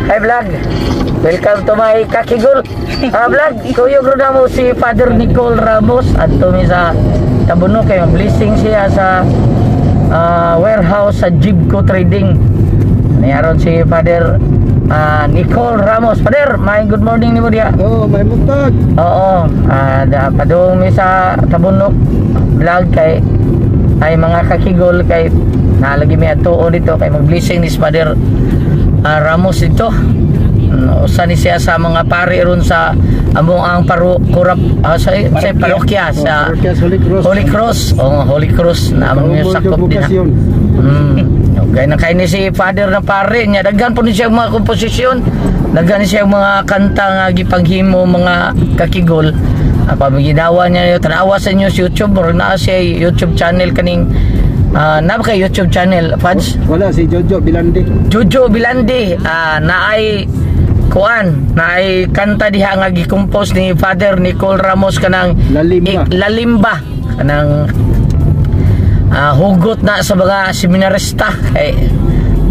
Hi vlog. Welcome to my kakigol. Vlog, kuyog ro na mo si Father Nicole Ramos adto mi sa Tabuno kay blessing siya sa warehouse sa Jibco Trading. Niyaron si Father Nicole Ramos. Father, may good morning nimo diha. Oh, may muntag. Oo, padung mi sa Tabunok vlog kay ay mga kakigol kay nalagi mi adtuon dito kay mag-blessing ni Father Ramos dito. Usa ni siya sa mga pari ron sa among ang kurap sa parokya sa Holy Cross. Holy Cross. Oh, Holy Cross na among sakop din. Okay na kay ni si Father na pare niya daghan po ni siya mga komposisyon, daghan ni siya mga kanta nga gipanghimo mga kakigol. Pamiginawa niya tanawa sa inyo sa YouTube or naa siya YouTube channel kaning na ba kay YouTube channel Fads? Wala si Jojo Bilandi. Jojo Bilandi naay kuan, naay kanta diha nga gi-compose ni Father Nicole Ramos kanang Lalimba. Lalimba kanang hugot na sa mga seminarista kay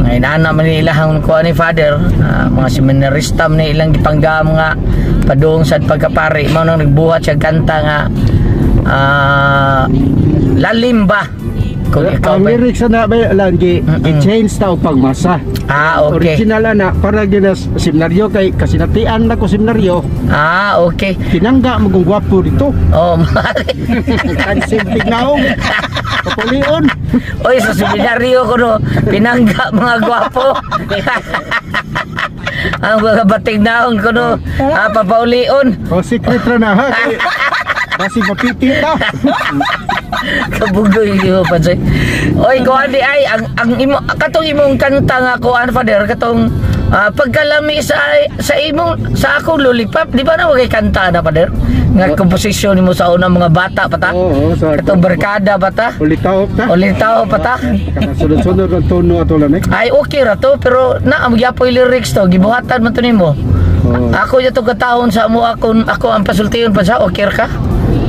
ngayon na man ilahang kuan ni Father, mga seminarista man ilang gipangga mga padung sa pagkapari mao nang nagbuhat siya kanta nga Lalimba. Kung ikaw ang lyrics na ba lang gi-change ta og pagmasa. Ah, okay. Original ana para gina seminaryo kay kasinatian na ko seminaryo. Ah, okay. Tinangga mo kung gwapo dito. Oh, Kansim tignaong. Kapulion. Oy, sa seminaryo ko no, pinangga mga gwapo. Ang mga batignaon ko no, papaulion. Oh, secret ra na ha. Basi mapiti ta. Kabugoy yo pansay. Oy, kuan di ay ang imo katong imong kanta nga kuan Father katong pagkalami sa imong sa akong lollipop, di ba na wagay kanta na Father? Nga komposisyon nimo sa unang mga bata pa ta. Oo, sa katong barkada pa ta. Ulitaw ta. Ulitaw pa ta. Sunod-sunod ang tono ato lang eh. Ay okay ra to pero na magyapoy lyrics to gibuhatan man to nimo. Oh. Ako yato katahon sa amo ako ang pasultiyon pa sa okay ka?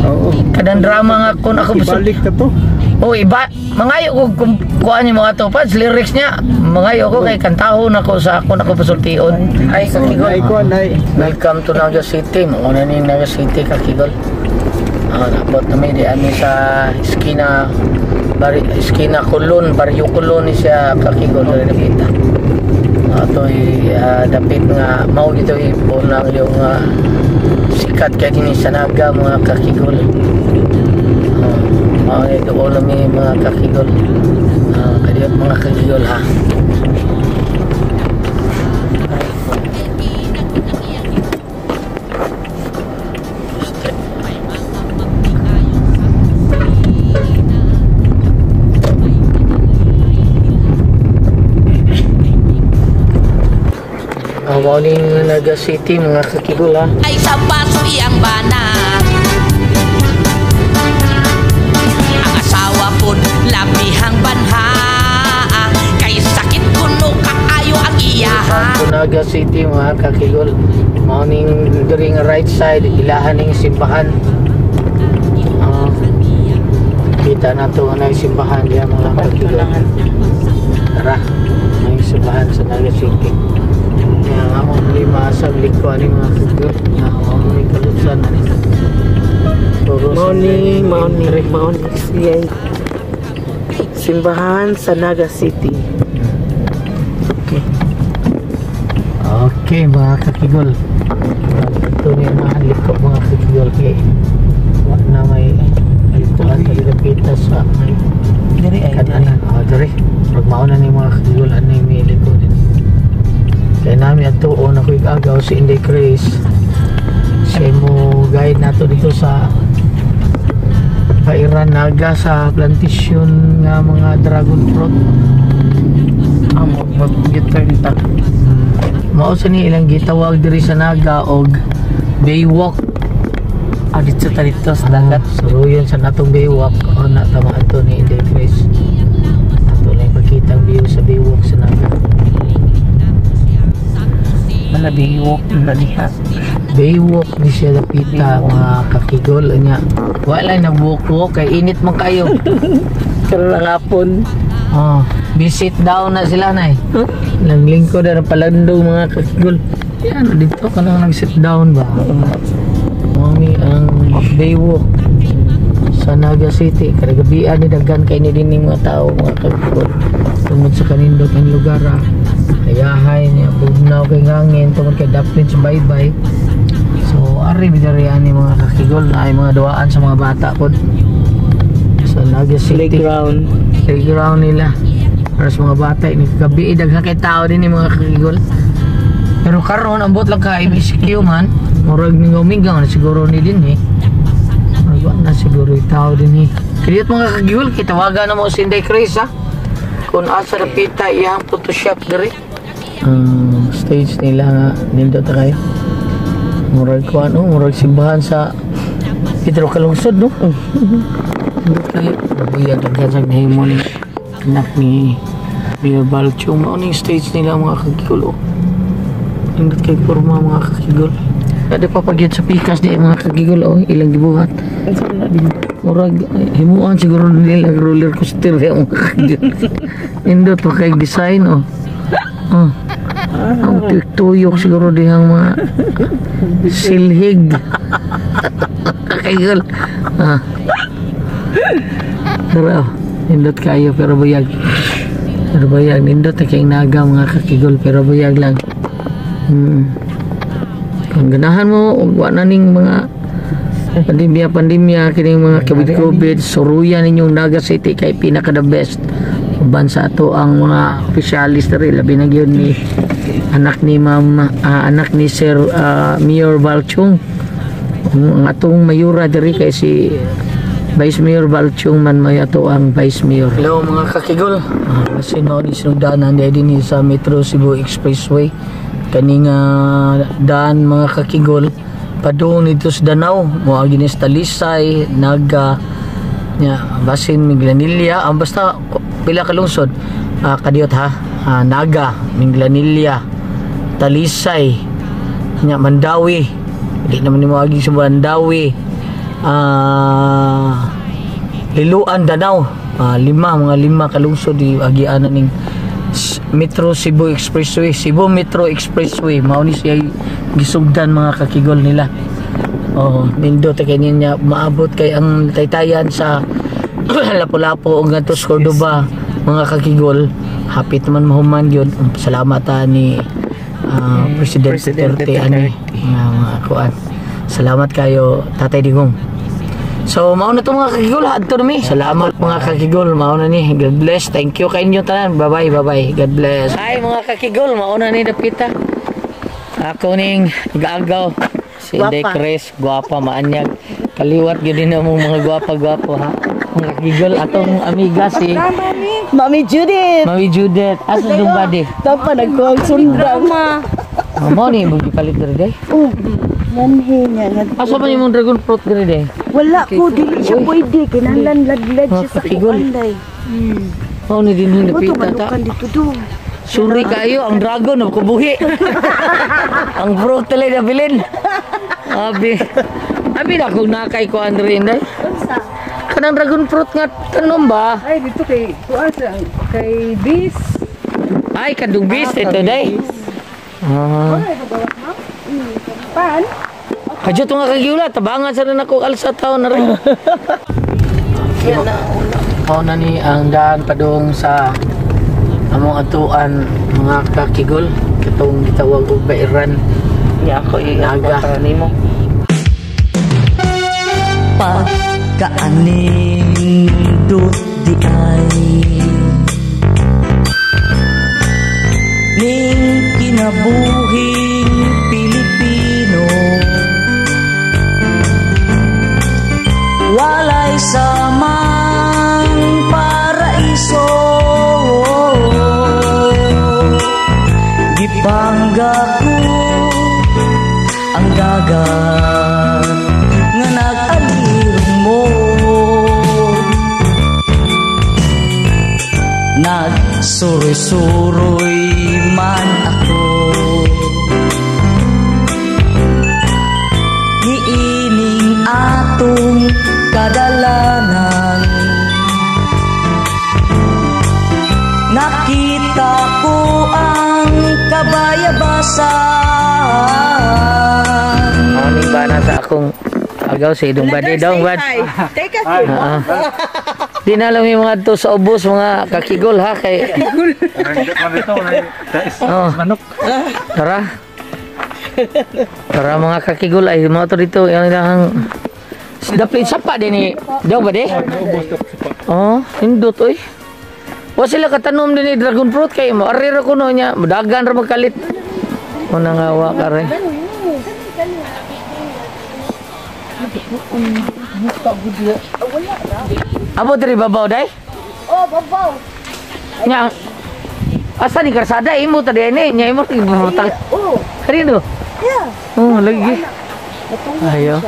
Oo. Kadang drama nga kun ako ibalik ta to. Oh, iba mangayo ko kung kuan nimo ato pa lyrics niya. Mangayo ko kay kantahon ako sa ako pasultion. Ay kakigol. Ay kuan ay. Welcome to Naga City. Mao na ni Naga City kakigol. Nabot kami di ani sa eskina bari eskina Colon, Barrio Colon ni siya kakigol diri napita. Atoy dapit nga mao gito ipunang yung sikat kay dinhi sa Naga mga kakigol. Mao ni doon mi mga kakigol. Kadiyot mga kakigol ha. Mao ning Naga City mga kakigol ha. Ay sa baso iyang bana. Ang asawa po labihang banha. Kay sakit kuno kaayo ang iya. Naga City mga kakigol. Mao ning diri nga right side ilahan ning simbahan. Kita nato nga naay simbahan diha mga kakigol. Tara, may simbahan sa Naga City. Nga among lima sa liko ani mga kakigol. Nga among may kalusan ani. Mao ni siya simbahan sa Naga City. Okay. Okay mga kakigol. Ito ni mga liko mga kakigol kay wa na may likuan sa dapita sa may diri ay kananan. Oh, diri. Pag mauna ni mga kakigol ani may liko din. Kaya nami ato na ko'y agaw si Inday Grace. Siya mo guide nato dito sa Pairan Naga sa plantation nga mga dragon fruit. Amo mag-turn ta. Mao sa ni ilang gitawag diri sa Naga og Baywalk. Ah, dito ta dito sa dagat. Suruyon sa natong Baywalk o na tama ato ni Inday Grace. Ato lang ipakita ang view sa Baywalk sa Naga. Wala Baywalk na diha. Baywalk ni siya dapita mga kakigol nya. Wala na walk-walk kay init man kayo. Karon ang hapon. Oh. Visit down na sila na eh. Naglingkod na palandong, mga kakigol. Yan, dito ka lang nag-sit down ba? Mami ang Baywalk sa Naga City. Karagabian ni daghan kay ni din mga tao, mga kakigol. Tungod sa kanindot ang lugar ah. Hayahay niya, bugnaw kay ngangin tungod kay daplin sa baybay. So ari bidari ani, mga kakigol, na ay mga duaan sa mga bata pod sa Naga City. Playground. Playground nila para sa mga bata ini kagabi daghan kay tao din ni, mga kakigol. Pero karon ambot lang ka MCQ man, murag mingaw-mingaw na siguro ni din eh. Murag wa na siguro yung tao din eh. Kaya mga kakigol, kitawagan na mo si Inday Chris ha. Kung asa na pita iyang Photoshop diri. Ang stage nila nga nindot na kayo. Murag kuan oh, murag simbahan sa Pedro Calungsod, no? Nindot kayo. Buya daghan sa nahimo ni anak ni Mayor Balcho. Mao ning stage nila, mga kakigol, oh. Nindot kay porma, mga kakigol. Ada pa pagyud sa pikas di, mga kakigol, oh, ilang gibuhat. Murag himuan siguro nila roller coaster di, mga kakigol. Nindot pa kay design, oh. Oh. Ang tuyok siguro dihang mga silhig. Kakigol. Ah. Pero oh, nindot kayo pero buyag. Pero buyag nindot na kayong Naga, mga kakigol, pero buyag lang. Kung ganahan mo ug wa na ning mga pandemya pandemya kining mga COVID COVID, suruyan ninyong Naga City kay pinaka the best. Uban sa ato ang mga opisyalis diri, labi na gyud ni anak ni Ma'am anak ni Sir Mayor Balchong. Ang atong mayura diri kay si Vice Mayor Balchong man may ato ang Vice Mayor. Hello, mga kakigol. Kasi noon isinugdanan din sa Metro Cebu Expressway. Kani nga daan, mga kakigol, padung nito sa Danao, moagi ni sa Talisay, Naga, nya basin Minglanilla, ang basta pila ka lungsod. Kadiyot ha. Naga, Minglanilla, Talisay, nya Mandaue. Di naman ni moagi sa Mandaue. Liloan, Danao. Lima, mga lima kalungsod di agian na ning Metro Cebu Expressway, Cebu Metro Expressway. Mao ni siya gisugdan, mga kakigol, nila. Oh, nindot kay niya maabot kay ang taytayan sa Lapu-Lapu ug ngadto sa Cordova, mga kakigol. Hapit naman mahuman yun. Salamat ni President, President Duterte ani Duterte. Nga mga kuan. Salamat kayo, Tatay Digong. So, mao na to, mga kakigol. Adto na mi. Salamat, mga kakigol. Mao na ni. God bless. Thank you kay inyo tanan. Bye-bye, bye-bye. God bless. Hi, mga kakigol. Mao na ni dapita. Ako ning gaagaw. Si Inday Gwapa. Chris, gwapa maanyag. Kaliwat gyud din mo mga gwapa-gwapo ha. Mga kakigol, atong amiga si Mami Judith! Mami Judith. Asa dong body? Tapa nagkuhang sundang. Oh, mo ni mo gipalit diri day. Oh, nanhi niya. Asa man imong dragon fruit diri day? Wala ko, dili siya pwede. Kinahanglan ladlad siya sa Kakigol. kuan day. Mao ni din Mo to dapita ta. malukan dito do. Suri kayo, ang dragon, kubuhi. Ang fruit tuloy na bilin. Abi. Abi na kung nakay ko Andre Inday. Kanang dragon fruit nga tanom ba? Ay, dito kay kuan sa kay Bis. Ay, kadung bis ito day. Ah. Pan? Kadyo to nga kagiula, tabangan sa rin ako alsa taon na rin. Mao na ni ang daan padung sa among atuan, mga kakigol, katong gitawag og Bairan. Ya ako Naga. i nimo. Pagkaanindot di ay ning kinabuhing Pilipino, walay samang paraiso. Gipangga ko ang dagat nga nag-alirong mo. Nagsuroy-suroy man ako niining atong kadalanan nga Mao ni ba na sa akong agaw si Dong Bade, Dong Bad. Take a Ah. Di na lang yung mga to sa ubos, mga kakigol, ha, kay Oh. Tara. Tara, mga kakigol, ay mga to dito yung ilang dapit sapa din ni Dong Bade. Oh, hindot oy. Wa sila katanom din ni dragon fruit kay mo arira kuno niya, dagan ra magkalit. Una nga wa kare. Abo diri babaw day? Oh, babaw. Nya. Asa ni karsada imo ta di ni nya imo butang. Oh, Kanino? yeah. Oh, lagi. Ayo.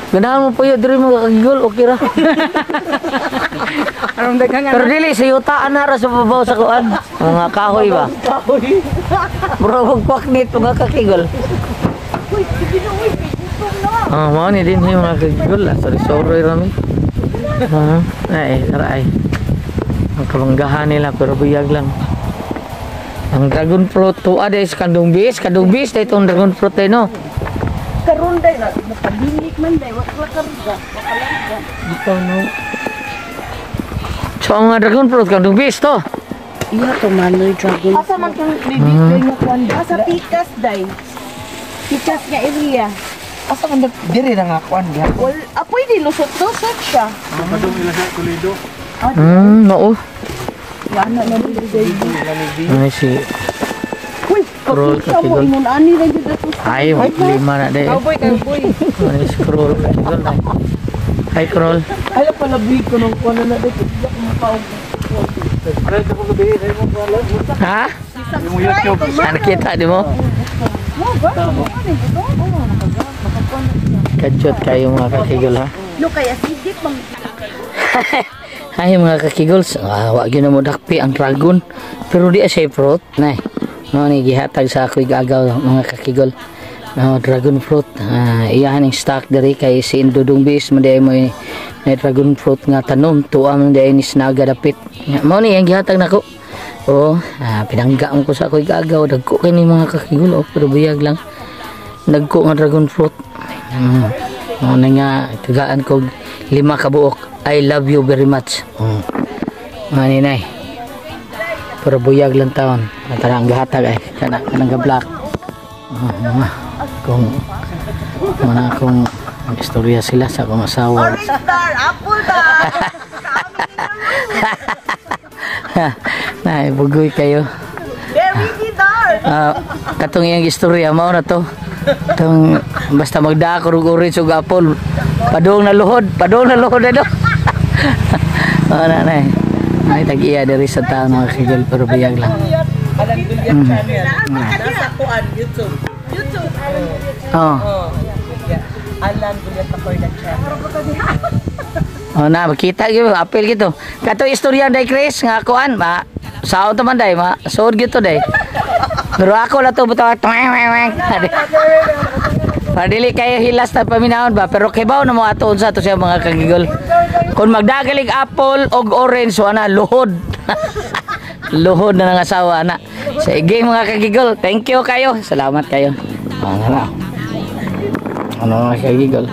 Ganahan mo puyo diri mo kakigol, okay ra. Aron daghan Pero dili sa yuta ana ra sa babaw sa kuan. Mga kahoy ba? kahoy. Bro, magkwaknit mga kakigol. Uy, sige na, uy, gutom na. Ah, mao ni din yung mga kakigol. Ah, sorry, sorry rami. Ah, ay, tara ay. Ang kabanggahan nila pero buyag lang. Ang dragon fruit tuwa day sa kandong bis, kandong bis day itong dragon fruit day no. Karon day na, mapabilik man day, wa ka karga. Dito no. So ang mga dragon fruit kandong bis to. Iya to manoy dragon. Asa man kang baby nga kuan? Asa pikas day. Pikas nga area. Asa man diri na nga kuan diha. Wal, apoy di lusot lusot siya. Mao. Wala na dili day. Ay si Uy, Roll kapisa mo kakigol. ingon ani ra gyud ato. Ay, lima na day. Cowboy, cowboy. Ano scroll kakigol ay. Hi, crawl. Ala pala big ko nung kuan na dito. Ha? Ano kita di mo? Kadyot kayo mga kakigol ha. No kaya sidik bang Ay mga kakigol, wa gyud na mo dakpi ang dragon. Pero di siya fruit nay. No ni gihatag sa ako'y gaagaw mga kakigol. No, dragon fruit. Iyahan ang stock diri kay si Indudong Bis man di mo na dragon fruit nga tanom tuwa man di ni snaga dapit. Nga, mao ni ang gihatag nako. Oh, pinangga ko sa ako'y gaagaw dagko kay ni mga kakigol oh, pero buyag lang. Dagko nga dragon fruit. Mao na nga tagaan kog 5 ka buok. I love you very much. Mga ninay. Pero buyag lang taon. Tara ang gahatag ay kana kanang ga-black. Mga kung mga akong ang istorya sila sa akong asawa. Orange star, apple ba? Nay, bugoy kayo. Very dark. Katong iyang istorya mao na to. Tong basta magdako og orange ug apple. Padung na luhod na do. Oh, na nay. Ay tag-iya diri sa taon mga kigol pero biyag lang. Alan Goliath channel. Nasa kuan YouTube. YouTube. Oh. Oh. Yeah. Alan Goliath Tacorda channel. Oh na makita gyud apil gito. Kato istorya day Chris nga kuan ma sao to man day ma suod gyud to day. Pero ako na to butaw. Padili kayo hilas na paminahon ba pero kibaw na mo ato unsa to siya mga kagigol. Kung magdagalig apple og orange wana luhod. Luhod na ng asawa na. Sige mga kagigol, thank you kayo. Salamat kayo. Ano na. Ano mga kagigol?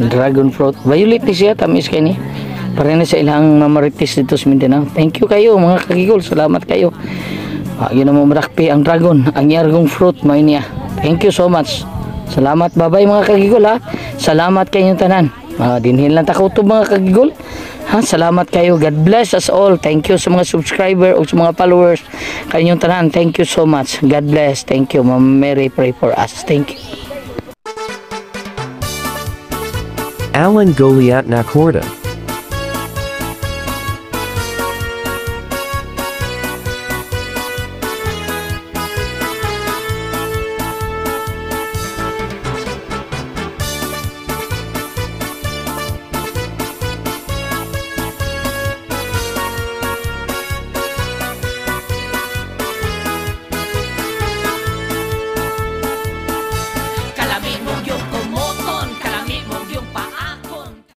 Dragon fruit. Violet ni siya, tamis kay ni. Para na sa ilang mamarites dito sa Mindanao. Thank you kayo mga kagigol. Salamat kayo. Yun ang mamakpi ang dragon, ang yargong fruit may niya. Thank you so much. Salamat, bye-bye mga kagigol ha. Salamat kayong tanan. Dinhin lang takutob mga kagigol. Ha, salamat kayo. God bless us all. Thank you sa mga subscriber o sa mga followers. Kanyong tanan. Thank you so much. God bless. Thank you. Mama Mary, pray for us. Thank you. Alan Goliath Nacorda.